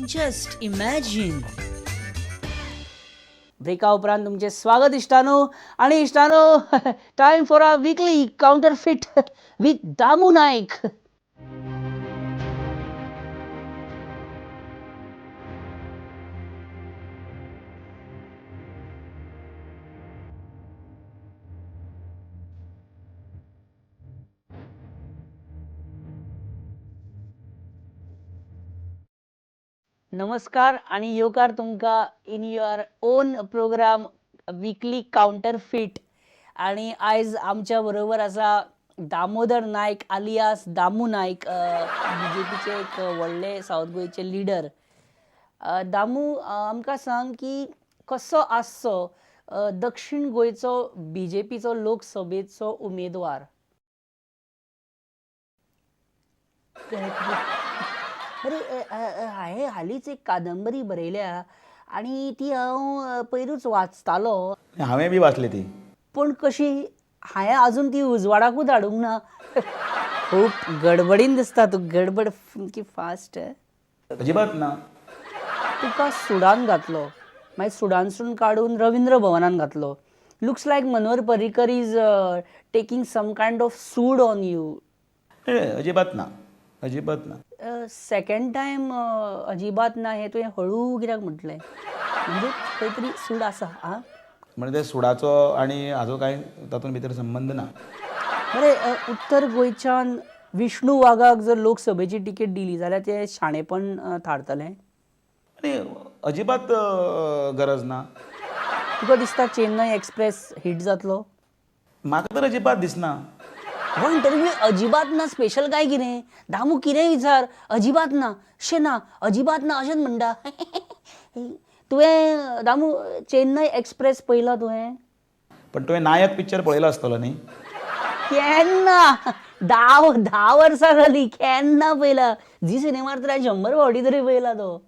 Just imagine. ब्रेका उपरांत तुमचें स्वागत इश्टानो आनी इश्टानो, time for a weekly counterfeit with Damu Naik. नमस्कार आनी येवकार तुमकां in your own programme weekly counterfeit. आनी आयज आमच्या बरोबर आसा दामोदर नायक आलियास दामू नायक, बीजेपीचे एक व्हडले सावथ गोंयचे लिडर. दामू, आमकां सांग की कसो आसचो दक्षीण गोंयचो बीजेपीचो लोकसभेचो उमेदवार? अरे, हांवें हालींच एक कादंबरी बरयल्या आनी ती हांव पयरूच वाचतालो. हांवें बी वाचली ती. पूण कशी हांवें अजून ती उजवाडाकूच हाडूंक ना. खूब गडबडीन दिसता तूं, गडबड सामकी फास्ट. अजिबात ना. तुका सुडान घातलो, मागीर सुडानसून काडून रविंद्र भवनान घातलो. Looks like Manohar Parrikar is taking some kind of सूड ऑन you. अजिबात ना, अजिबात ना. सेकंड टायम अजिबात ना हें तुवें हळू कित्याक म्हटलें? म्हणजे खंय तरी सूड आसा आं. म्हणजे ते सुडाचो आनी हाजो कांय तातूंत भितर संबंद ना. बरें, उत्तर गोंयच्यान विष्णू वाघाक जर लोकसभेची तिकेट दिली जाल्यार तें शाणेपण थारतलें? आनी अजिबात गरज ना. तुका दिसता चेन्नय एक्सप्रेस हिट जातलो? म्हाका तर अजिबात दिसना. हो इंटरव्यू अजिबात ना स्पेशल काय कितें? दामू कितेंय विचार, अजिबात ना, अशें ना, अजिबात ना अशेंच म्हणटा. तुवें दामू चेन्नय एक्सप्रेस पळयला तुवें? पण तुवें नायक पिक्चर पळयलो आसतलो न्ही? केन्ना, 10 वर्सां जालीं, केन्ना पळयला. झी सिनेमार तर हांवें 100 फावटी तरी पळयला तो.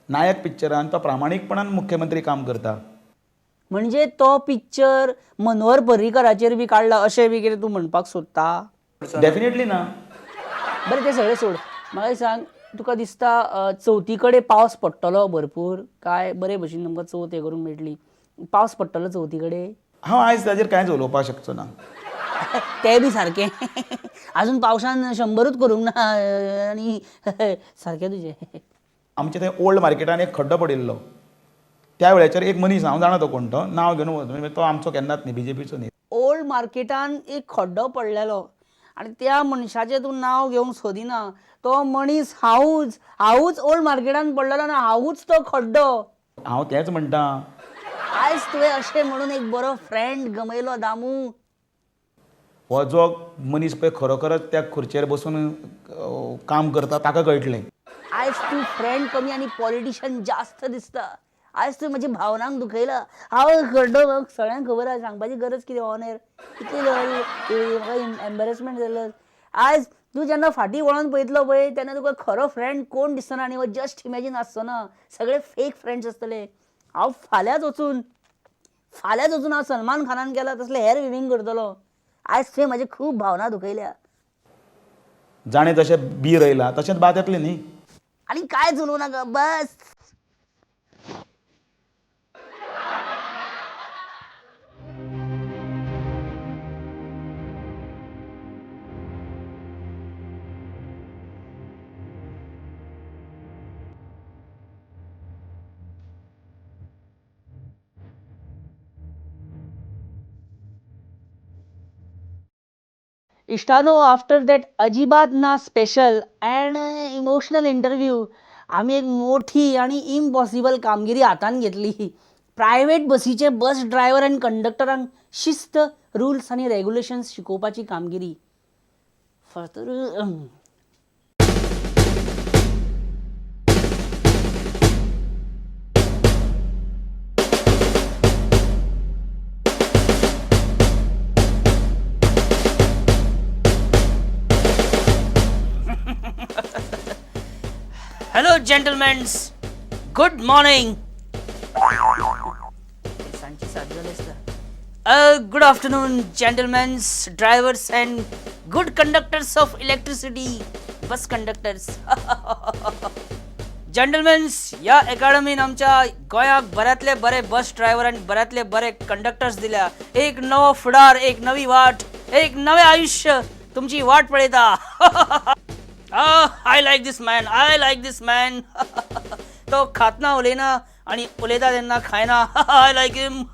नायक पिक्चरान तो प्रामाणीकपणान मुख्यमंत्री काम करता. म्हणजे तो पिक्चर मनोहर पर्रीकराचेर बी काडला अशें बी कितें तूं म्हणपाक सोदता? डेफिनेटली ना. बरें, तें सगळें सोड, म्हाका सांग तुका दिसता चवथी कडेन पावस पडटलो भरपूर काय बरे भशेन तुमकां चवथ हें करूंक मेळटली? पावस पडटलो चवथी कडेन? हांव आयज ताजेर कांयच उलोवपाक शकचो ना. तें बी सारकें, आजून पावसान 100ूच करूंक ना आनी सारकें तुजें. आमचे थंय ओल्ड मार्केटान एक खड्डो पडिल्लो, त्या वेळाचेर एक मनीस, हांव जाणा तो कोण तो, नांव घेवन, तो आमचो केन्नाच न्ही, बीजेपीचो न्ही. ओल्ड मार्केटान एक खड्डो पडलेलो आनी त्या मनशाचें तूं नांव घेवंक सोदिना. तो मनीस हांवूच, हांवूच ओल्ड मार्केटान पडलेलो आनी हांवूच तो खड्डो. हांव तेंच म्हणटा. आयज तुवें अशें म्हणून एक बरो फ्रेंड गमयलो दामू. हो जो मनीस पळय खरोखरच त्या खुर्चेर बसून काम करता ताका कळटलें. आयज तूं फ्रेंड कमी आनी पॉलिटिशन जास्त दिसता. आयज तूं म्हज्या भावनांक दुखयला. हांव खड्डो सगळ्यांक खबर आसा, सांगपाची गरज कितें ऑन एर? कितली म्हाका एम्बेरसमेंट जालें. आयज तूं जेन्ना फाटीं वळोन पळयतलो पळय तेन्ना तुका खरो फ्रेंड कोण दिसना आनी हो जस्ट इमॅजीन आसचो ना, सगळे फेक फ्रेंड्स आसतले. हांव फाल्यांच वचून हांव सलमान खानान केला तसलें हेर विवींग करतलो. आयज तुवें म्हजी खूब भावना दुखयल्या. जाणें जशें बी रयलां तशेंच भात येतलें न्ही. आनी कांयच उलोवं नाका, बस. इश्टानो, आफ्टर that अजिबात ना स्पेशल अँड इमोशनल इंटरव्यू आमी एक मोठी आनी इम्पॉसिबल कामगिरी हातान घेतली. प्रायवेट बसीचे बस ड्रायव्हर आनी कंडक्टरांक शिस्त, रुल्स आनी रेगुलेशन्स शिकोवपाची कामगिरी. Further Hello, gentlemen. Good morning. सांजचे 7 जाले आसता. Good afternoon, gentlemen, drivers and good conductors of electricity, bus conductors. जंटलमेन्स, ह्या एकाडमीन आमच्या गोंयाक बऱ्यांतले बरे बस ड्रायव्हर आनी बऱ्यांतले बरे कंडक्टर्स दिल्या. एक नवो फुडार, एक नवी वाट, एक नवें आयुश्य तुमची वाट पळयता. I like this man, I like this man. तो खातना उलयना आनी उलयता तेन्ना खायना. I like him.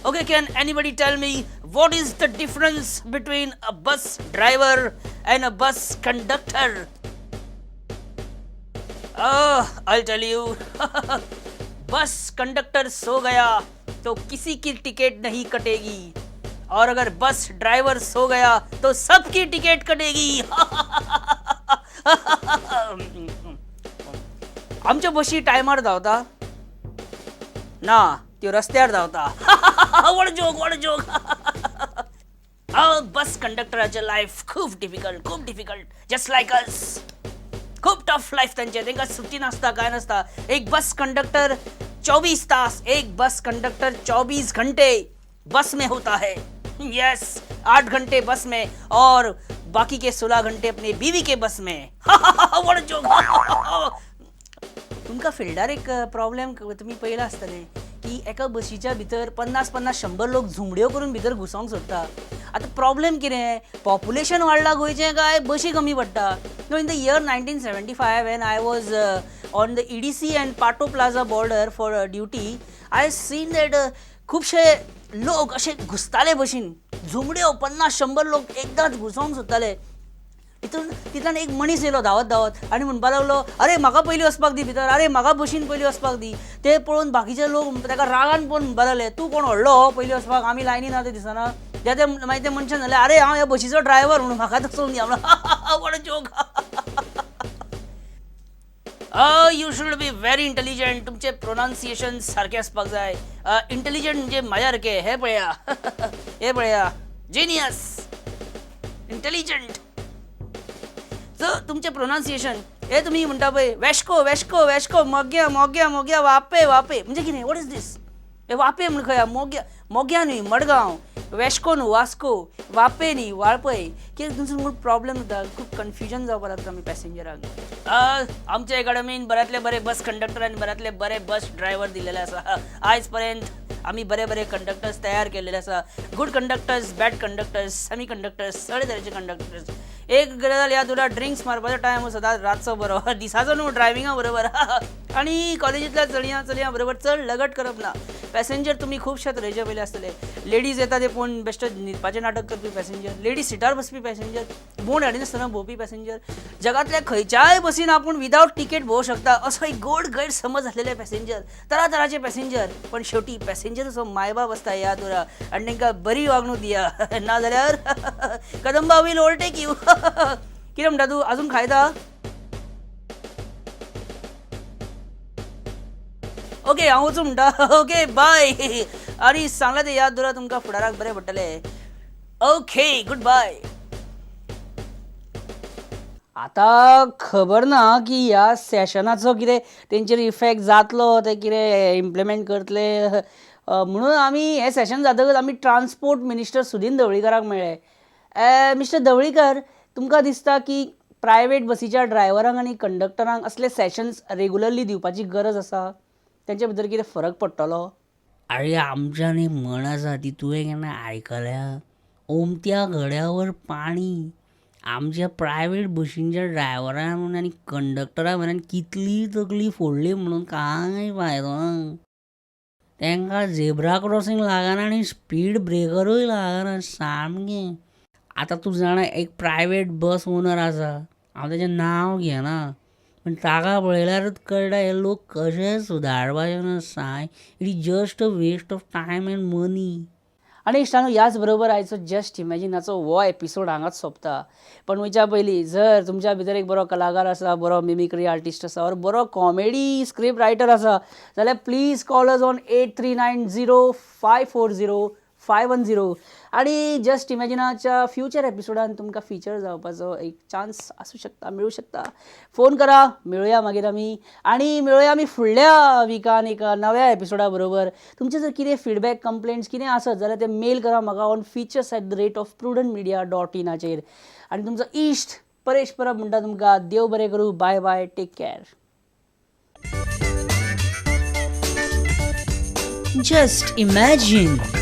Okay, can anybody tell me what is the difference between a bus driver and a bus conductor? I tell you. Bus conductor so Gaya तो किसी की ticket नहीं कटेगी और अगर बस ड्राइवर सो गया तो सबकी टिकट कटेगी. आमच्यो बशी टायमार धांवता ना, त्यो रस्त्यार धांवता. What joke, what joke. Bus कंडक्टराचें लायफ खूब डिफिकल्ट, खूब डिफिकल्ट, जस्ट लायक अस. खूब टफ लायफ तांचें. तांकां सुटी नासता, कांय नासता. एक बस कंडक्टर 24 तास, एक बस कंडक्टर 24 घंटे बस में होता है. यस, 8 घंटे बस में और बाकी के 16 घंटे अपने बीवी के बस में. What joke. तुमकां फिल्डार एक प्रॉब्लेम तुमी पळयला आसतलें की एका बशीच्या भितर 50 50 100 लोक झुमड्यो करून भितर घुसोंक सोदता. आतां प्रॉब्लेम कितें, पॉप्युलेशन वाडलां गोंयचें काय बशी कमी पडटा? No, in the year 1975 when I was on the EDC and Patto Plaza border for duty, I seen that खुबशे लोक अशे घुसताले बशीन, झुमड्यो 50 100 लोक एकदांच घुसोंक सोदताले. तितून तितल्यान एक मनीस येयलो धांवत धांवत आनी म्हणपाक लागलो, अरे म्हाका पयलीं वचपाक दी भितर, अरे म्हाका बशीन पयलीं वचपाक दी. ते पळोवन बाकीचे लोक ताका रागान पळोवन म्हणपाक लागले, तूं कोण व्हडलो पयलीं वचपाक, आमी लायनी ना तें दिसना. त्या ते मागीर ते मनशान म्हणलें, अरे हांव ह्या बशीचो ड्रायव्हर म्हणून म्हाका वचोंक दी. What a joke. You should be very intelligent. तुमचें प्रोनाउन्सिएशन सारकें आसपाक जाय. इंटेलिजंट म्हणजे म्हाज्या सारकें. हें पळया, हें पळया, जिनियस, इंटेलिजंट. सो तुमचें प्रोनाउन्सिएशन हे तुमी म्हणटा पळय, वेश्को वेश्को वेश्को, मोग्या मोग्या मोग्या, वापे वापे, म्हणजे कितें? What is this? हे वापे म्हण खंय? मोग्या मोग्या न्हय, मडगांव. वेश्को न्हू, वास्को. वापे न्ही, वाळपय. कित्याक तुमचो खूब प्रॉब्लेम जाता, खूब कन्फ्युजन जावपाक लागता आमी पॅसेंजरांक. आमच्या एकाडमीन बऱ्यांतले बरे बस कंडक्टर आनी बऱ्यांतले बरे बस ड्रायव्हर दिलेले आसा. आयज पर्यंत आमी बरे बरे कंडक्टर्स तयार केलेले आसा. Good conductors, bad conductors, semi conductors, सगळे तरेचे कंडक्टर्स. एक गजाल याद उरा, ड्रिंक्स मारपाचो टायम सदांच रातचो बरो, दिसाचो न्हू ड्रायव्हिंगा बरोबर. आनी कॉलेजींतल्या चलयां चलयां बरोबर चड लगट करप ना. पॅसेंजर तुमी खुबशे तरेचे पयले आसतले. लेडीज येता ते पळोवन बेश्टे न्हिदपाचें नाटक करपी पॅसेंजर, लेडीज सिटार बसपी पॅसेंजर, बोंड हाडिनासतना भोंवपी पॅसेंजर, जगांतल्या खंयच्याय बसीन आपूण विदावट तिकेट भोवंक शकता असो एक गोड गैरसमज आसलेले पॅसेंजर, तरातराचे पॅसेंजर. पण शेवटी पॅसेंजर मायबाप आसता, याद उरा, आनी तांकां बरी वागणूक दिया, नाजाल्यार कदंबा will overtake you. कितें म्हणटा तूं, अजून खायता? ओके, हांव वचूं म्हणटा. ओके, बाय. आनी सांगलां तें याद दवरा, तुमकां फुडाराक बरें पडटलें. Okay, good bye. आतां खबर ना की ह्या सेशनाचो कितें तेंचेर इफेक्ट जातलो, ते कितें इम्प्लिमेंट करतले म्हणून आमी हें सेशन जातकच आमी ट्रान्सपोर्ट मिनिस्टर सुदीन ढवळीकराक मेळ्ळे. मिस्टर ढवळीकर, तुमकां दिसता की प्रायवेट बसीच्या ड्रायव्हरांक आनी कंडक्टरांक असले सेशन्स रेगुलरली दिवपाची गरज आसा? तेंचे भितर कितें फरक पडटलो? अरे आमच्यान एक म्हण आसा, ती तुवें केन्ना आयकल्या? ओमत्या घड्यावर पाणी. आमच्या प्रायवेट बशींच्या ड्रायव्हरान आनी कंडक्टरा मेरेन कितली तकली फोडली म्हणून कांय फायदो ना. तांकां झेब्रा क्रॉसींग लागना आनी स्पीड ब्रेकरूय लागना सामकें. आतां तूं जाणा, एक प्रायवेट बस ओनर आसा, हांव तेजें नांव घेना, पूण ताका पळयल्यारूच कळटा हे लोक कशे सुदारपाचे ना सांग. It is just a waste of time and money. आनी इश्टांनो, ह्याच बरोबर आयचो जस्ट इमॅजिनाचो हो एपिसोड हांगाच सोंपता. पण वयच्या पयलीं जर तुमच्या भितर एक बरो कलाकार आसा, बरो मिमिक्री आर्टिस्ट आसा ओर बरो कॉमेडी स्क्रिप्ट रायटर आसा जाल्यार please call us on 8390540510 आनी जस्ट इमॅजिनाच्या फ्युचर एपिसोडान तुमकां फिचर जावपाचो एक चान्स आसूं शकता, मेळूं शकता. फोन करा, मेळुया मागीर आमी आनी मेळुया आमी फुडल्या विकान एका नव्या एपिसोडा बरोबर. तुमचे जर कितें फिडबॅक, कंप्लेंट्स कितें आसत जाल्यार ते मेल करा म्हाका on features@prudentmedia.in. आनी तुमचो इश्ट परेश परब म्हणटा तुमकां देव बरें करूं. Bye bye, take care. Just imagine.